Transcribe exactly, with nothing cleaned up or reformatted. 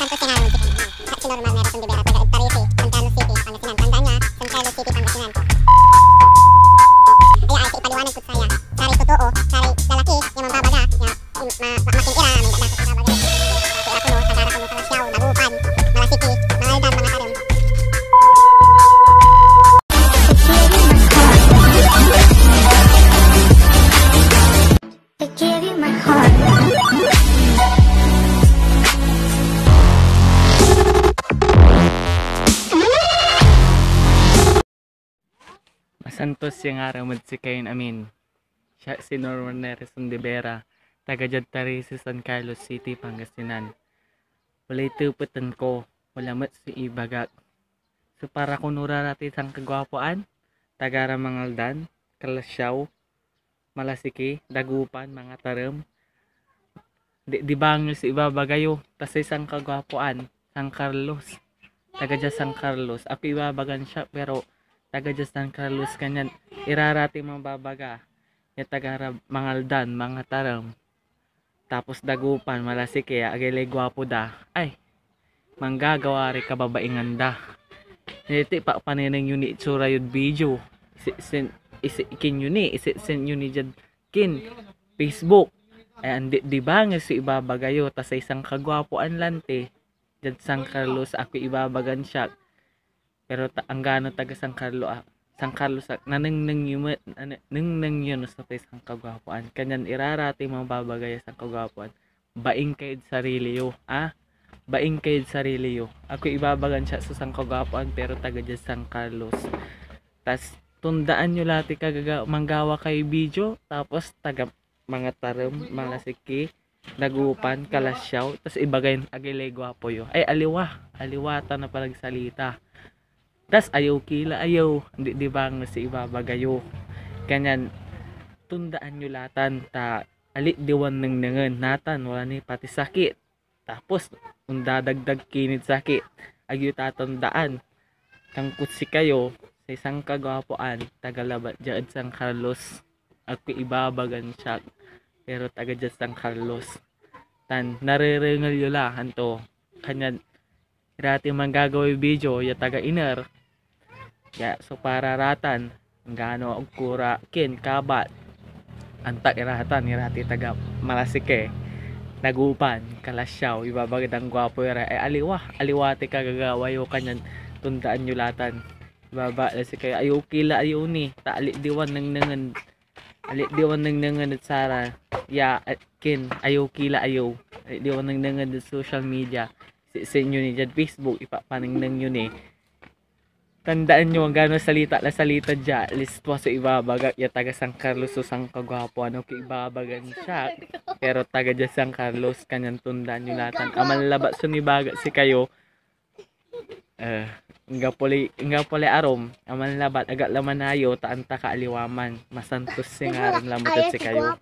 Santos ya ngarem ed sikayon amin. Siak si Norman Meros Ontivera, taga ed Tarisi, San Carlos City, Pangasinan. Tandaan ya, San Carlos City, Pangasinan. Aya ay ipaliwanag kod saya, saray totoo, saray lalaki ya mambabaga ya, ma-, ma-, makin ira, may dadakot ibabaga. Ira kono, taga ra kono, Calasiao, Dagupan, Malasiqui, Mangaldan, Mangatarem. I give you my heart. Masantos ya ngarem ed sikayon amin. Siak si Norman Neres Ontivera, taga diad Tarisi, San Carlos City, Pangasinan. Walay tepeten ko, wala met so ibagak. So, para kono ra ratay sankagwapuan, taga ra Mangaldan, Calasiao, Malasiqui, Dagupan, Mangatarem. Di, di bangel so ibabaga yo, ta say sankagwapuan, San Carlos. Taga dia San Carlos. Ako ibabagan siak, pero taga dia San Carlos, kanyan ira ratay mambabaga ya taga ra Mangaldan, Mangatarem. Tapos Dagupan, Malasiqui, agay lay gwapo da. Ay, manggagawa ray kababaingan da. Iti, papanengneng yo ni itsura yod video. Isi-, sen-, isi-, kin yo ni, isi-, send yo ni diad kin Facebook. Ay, andi, di bangel so ibabaga yo, ta say sankagwapuan lanti, diad San Carlos, ako ibabagan siak. Pero ta-, anggano taga San Carlo-, ah, San Carlos ak, nanengneng yo met, nane-, nengneng yo no sapay sankagwapuan. Kanyan ira ratay mambabaga ya sankagwapuan, baing kayod sarili yo, ah? Baing kayod sarili yo. Ako ibabagan siak so sankagwapuan, pero taga diad San Carlos. Tas, tundaan yo la tay kagaga-, manggawa kayoy video, tapos taga Mangatarem, Malasiqui, Dagupan, Calasiao, tas ibagay, agay lay gwapo yo. Ay, aliwa, aliwa ta na panagsalita. Tas ayaw ki la ayaw, di, di bangel so ibabaga yo. Kanyan, tundaan yo la tan, ta alit diwan nengnengen, natan, wala ni pati sakit. Tapos, ondadagdag ki nid sakit. Agyo tatandaan. Kankot sikayo, say sankagwapuan, taga labat dia ed San Carlos. Agko ibabagan siak, pero taga diad San Carlos. Tan, narerengel yo la, anto. Kanyan, irati manggagaway video, ya taga iner. Ya, so para ratan, anggano agko ra kin kabat. Antak iratan, irati taga Malasiqui, Dagupan, Calasiao, ibabaga dan gwapo ira. Ay, aliwa, aliwa tay kagagawa yo, kanyan tundaan yo latan. Ibaba la sikayo, ayaw ki la ayaw ni, ta alit diwan nengnengen, alit diwan nengnengen ed sara, ya, eh, kin, ayaw ki la ayaw, alit diwan nengnengen ed social media, si-, send yo ni diad Facebook, ipapanengneng yo ni. Tandaan yo, anggano salita la salita dia, alis tua so ibabagak ya taga San Carlos so sankagwapuan, o ibabagan siak, pero taga dia San Carlos, kanyan tundaan yo latan. Aman labat so nibagak sikayo, eh, anggapo lay, anggapo lay arum, aman labat, agak la manayaw, ta anta ka aliwa man, masantos ya ngarem lamet ed sikayo.